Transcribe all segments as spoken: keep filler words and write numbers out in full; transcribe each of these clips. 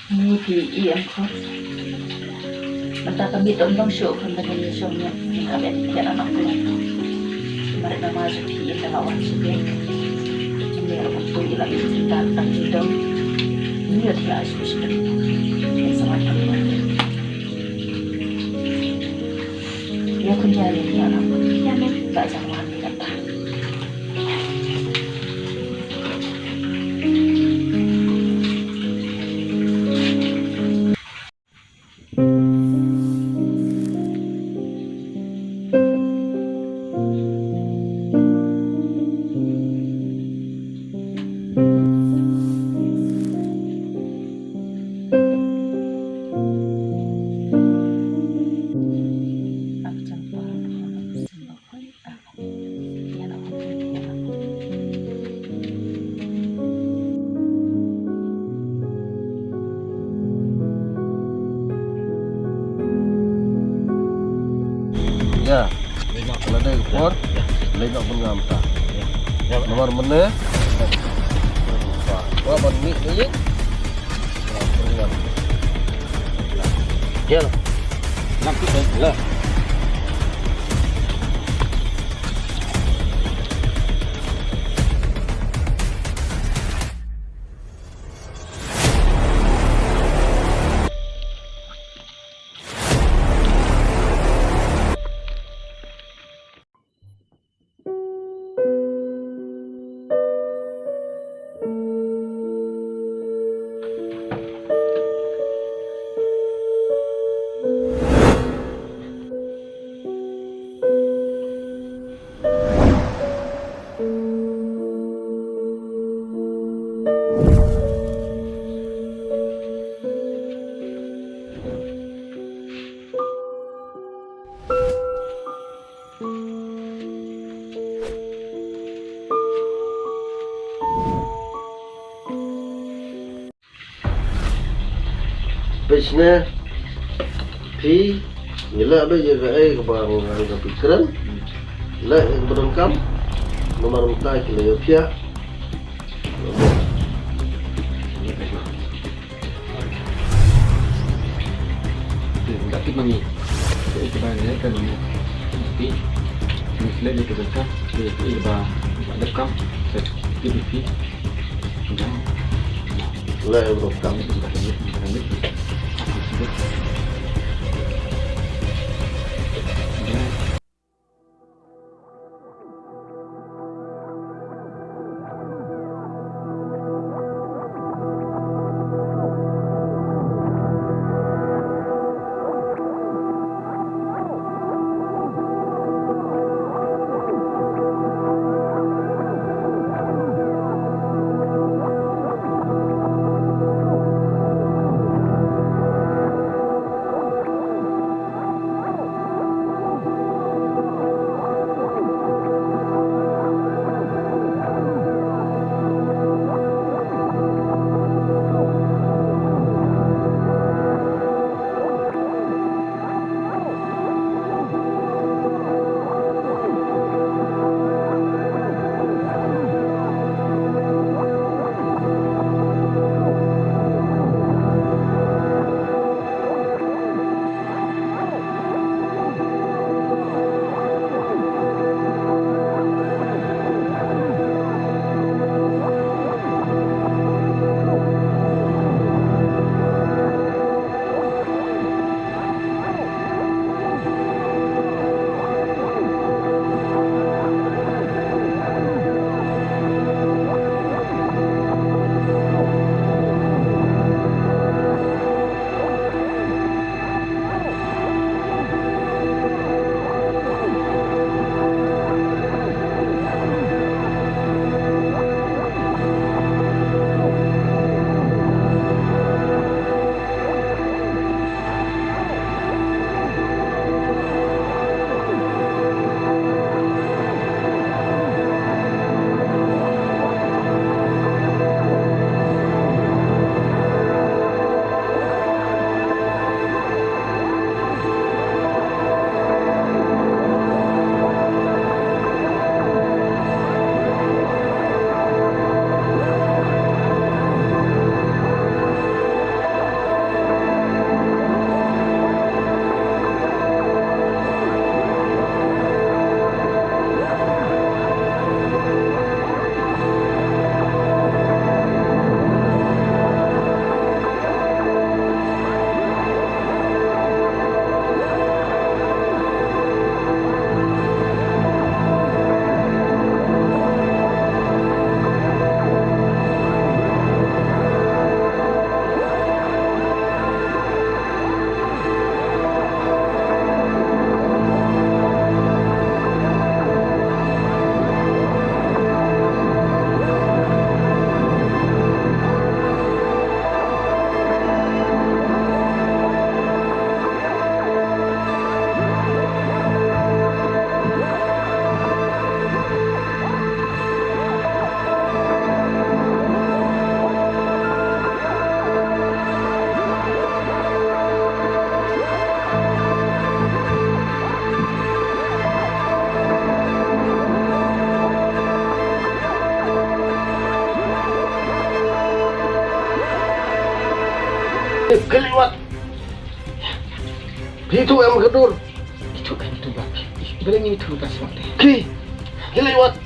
Ni phi i em ko. Mynta ka miet ym long shuh khun ba ngin ïa shong ïa ka ben thiah anak ko. Mar ïa ma ju phi i da la wan shu ben. Ni la wan tu i la i ta ta i dong. Ni ïa thiah shu shu ben. Sa wan ka. Ïa khun ïa ni ïa na. Ïa ni. Ba jang wan ni kata. Ïa. Lada ka por, lada ban ngam ta. Nomor mane. Wa ban mi ni. Ïa. Ngam tu la. Peit shane phi, ngi leh beit ïa kaei kaba ngi hap ban kren. Leh ïa kaba donkam. Namar mynta ki la ïoh phiah. Te, da tip ma ngi. Te, ïa kaba ngi leh ka ngi. Te, ngi leh ïa kaba donkam. Te, ïa kaba donkam. Te, tip phi. Leh ïa kaba donkam. Khie leit wat. Phi ithuh em ka dur? Ithuh kan ithuh ba. Balei ngin ithuh ba smat. Khie. Khie leit wat.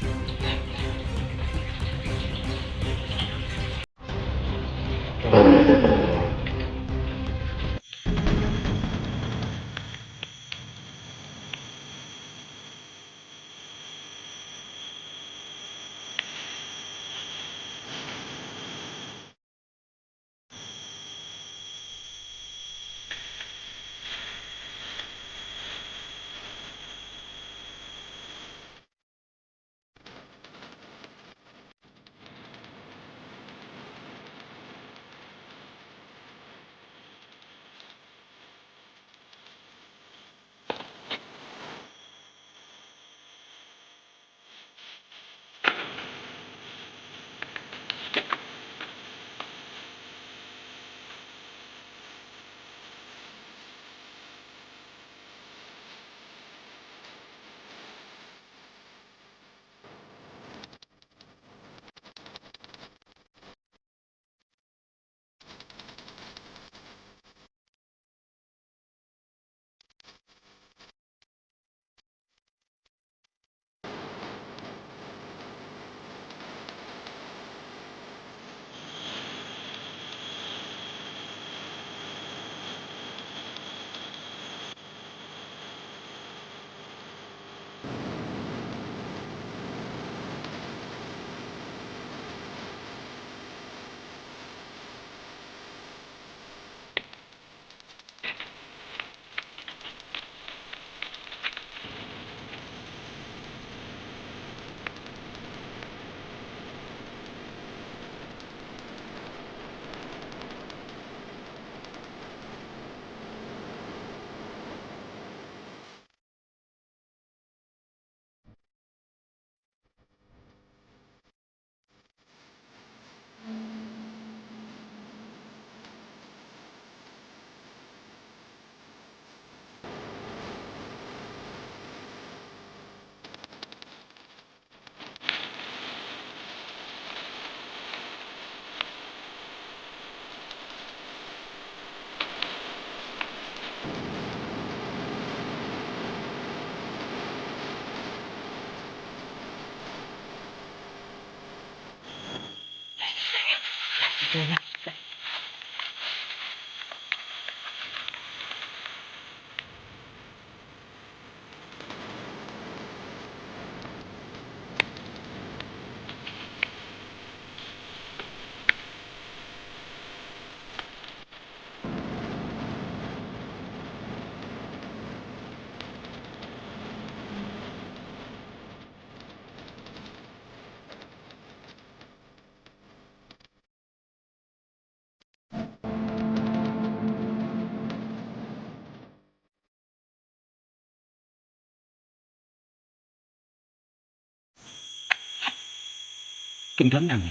Kin don nang.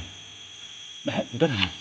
Bah, kin don nang.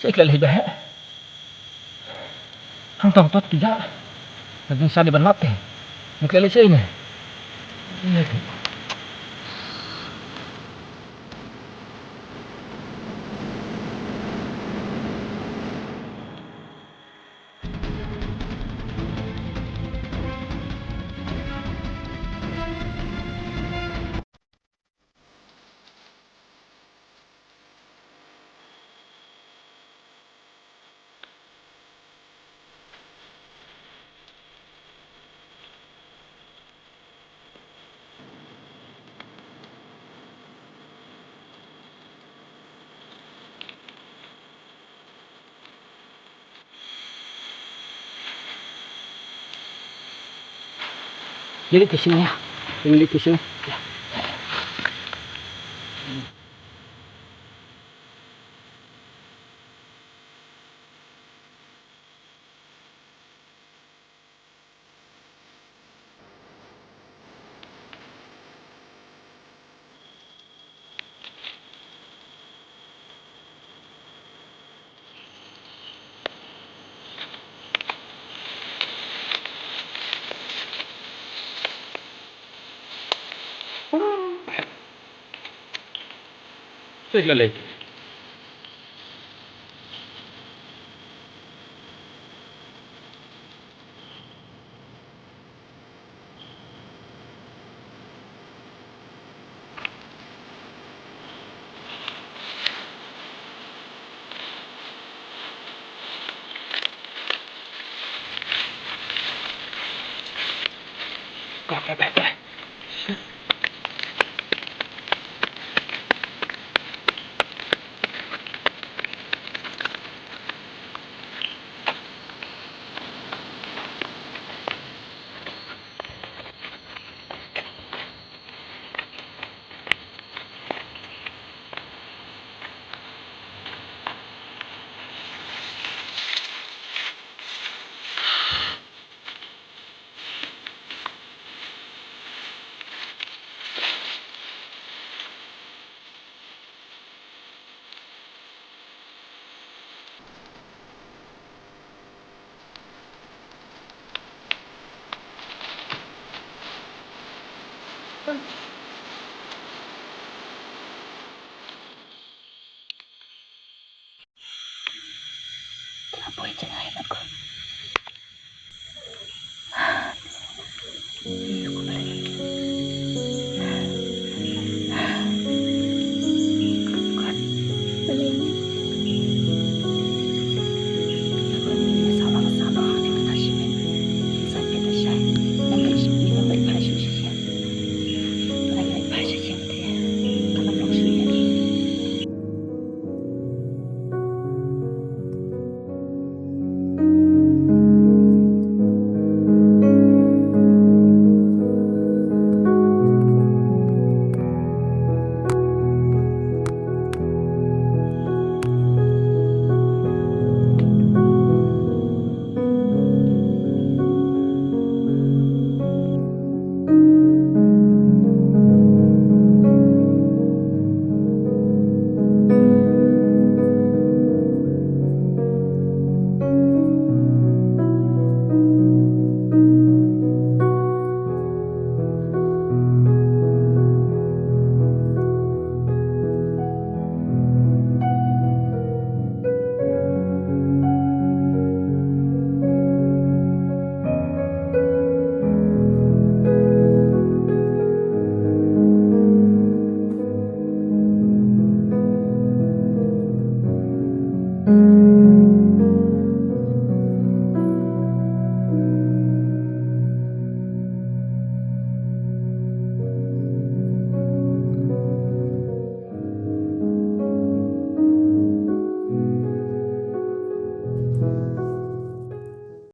Sa ïa klet lei ba heh. Hangtong tot ki ïa. Ka jingshad ban lap te. Ïa klet lei sa ïa ne. Jadi ke sini ya. Jadi ke sini. Ya. Cześć, Lelek.